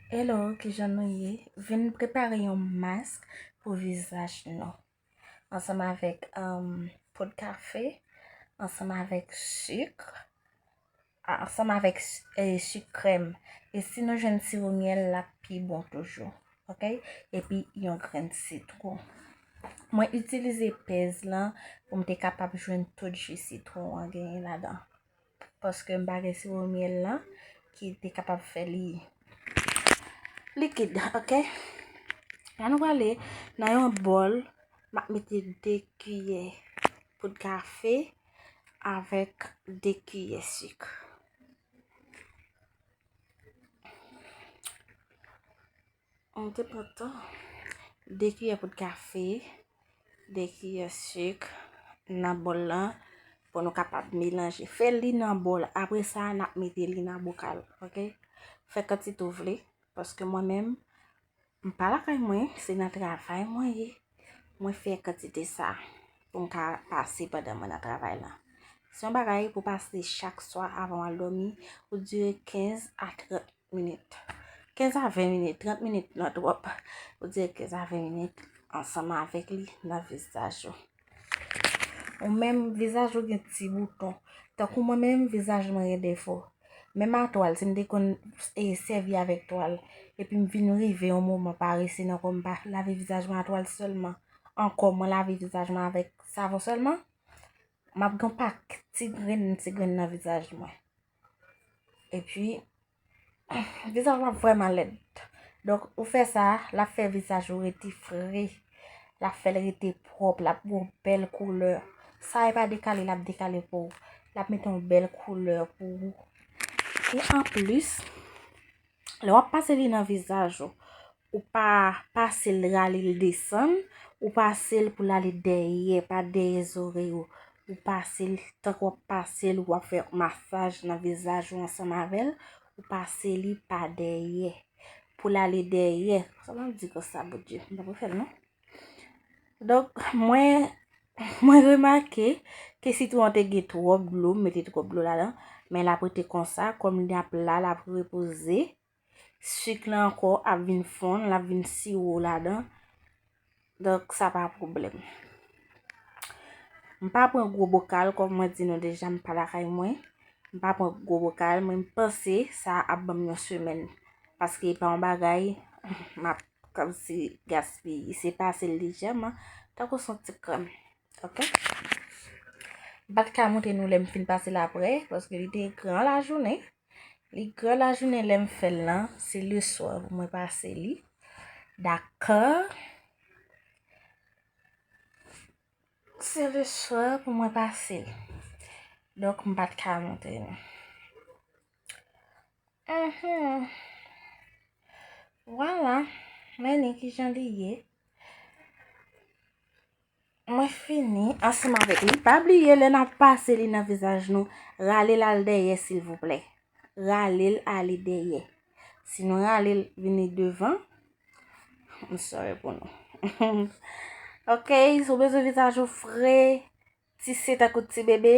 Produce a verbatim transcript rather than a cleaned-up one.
Hello, kijan nou ye? Vin prepare yon mask pou vizaj nou. Ansanm avèk um, poud kafe, ansanm avèk sik, ansanm avèk eh, sik krèm. E si nou jwenn siwo myèl, l ap pi bon toujou. Ok? Epi yon grenn sitwon. Mwen itilize pèz lan pou m te kapab jwenn tout ji sitwon an genyen ladan. Paske m pa gen siwo myèl lan ki te kapab fè li likid, ok? La nou prale nan yon bòl, m ap mete de kiyè poud kafe avèk de kiyè sik. Mwen te pran tan. De kiyè poud kafe, de kiyè sik nan bòl lan pou nou kapab melanje. Fè li nan bòl. Apre sa, n ap mete li nan bokal, ok? Fè kantite w vle, paske mwen menm, m pa lakay mwen, se nan travay mwen ye. Mwen fè kantite sa pou m ka pase pandan mwen nan travay lan. Se yon bagay pou pase chak swa avan w al dòmi, ou dire kenz a trant minit. Kenz a ven minit, trant minit lan twòp. Ou dire kenz a ven minit ansanm avèk li nan vizaj ou. Ou menm, vizaj ou gen ti bouton. Tankou mwen menm, vizaj mwen gen defo. Menm a twal, si m te konn e, sèvi avèk twal, epi m vin rive yon moman parese nan kò m pa lave vizaj mwen a twal sèlman, ankò mwen lave vizaj mwen avèk savon sèlman, m ap gen yon pakèt ti grenn, ti grenn nan vizaj mwen. Epi, vizaj la vrèman lèd. Donk, ou fè sa, l ap fè vizaj ou rete fre. L ap fè l rete pwòp, l ap gen yon bèl koulè. Sa e pa dekale, l ap dekale pou ou. L ap mete yon bèl koulè pou ou. E anplis, lè w ap pase li nan vizaj ou, ou pa pase l rale l desann, ou pase l pou l ale dèyè, pa dèyè zòrèy ou. Ou pase l, tankou w ap pase l, w ap fè masaj nan vizaj ou ansanm avè l, ou pase li pa dèyè. Pou l ale dèyè. Sa m ap di konsa, Bondye? M pa pou fè l, non. Donk, mwen, mwen remake ke sitwon an te gen twòp dlo, m mete twòp dlo ladan, men l ap rete konsa, kòm li ap la, l ap repoze. Sik lan ankò ap vin fonn, l ap vin siwo ladan. Donk, sa pa pwoblèm. M pa pran gwo bokal, kòm mwen di nou deja, m pa lakay mwen. M pa pran gwo bokal, men m panse sa ap ban m yon semèn. Paske e pa yon bagay, m ap kòmsi gaspiye. Se pase l lejèman, tankou se yon ti krèm. Ok? M pa t ka montre nou lè m fin pase l apre, paske li te gran lajounen. Li gran lajounen lè m fè l lan, se leswa pou mwen pase li. Dakò? Se leswa pou mwen pase l. Donk, m pa t ka montre nou. Mhm. Vwala. Men ni kijan li ye. Mwen fini ansanm avèk li. Pa bliye, lè n ap pase li nan vizaj nou, rale l al dèyè, silvouplè. Rale l ale dèyè. Si nou rale l vini devan, m sorry pou nou. Ok, si w bezwen vizaj ou fre, tise tankou ti bebe,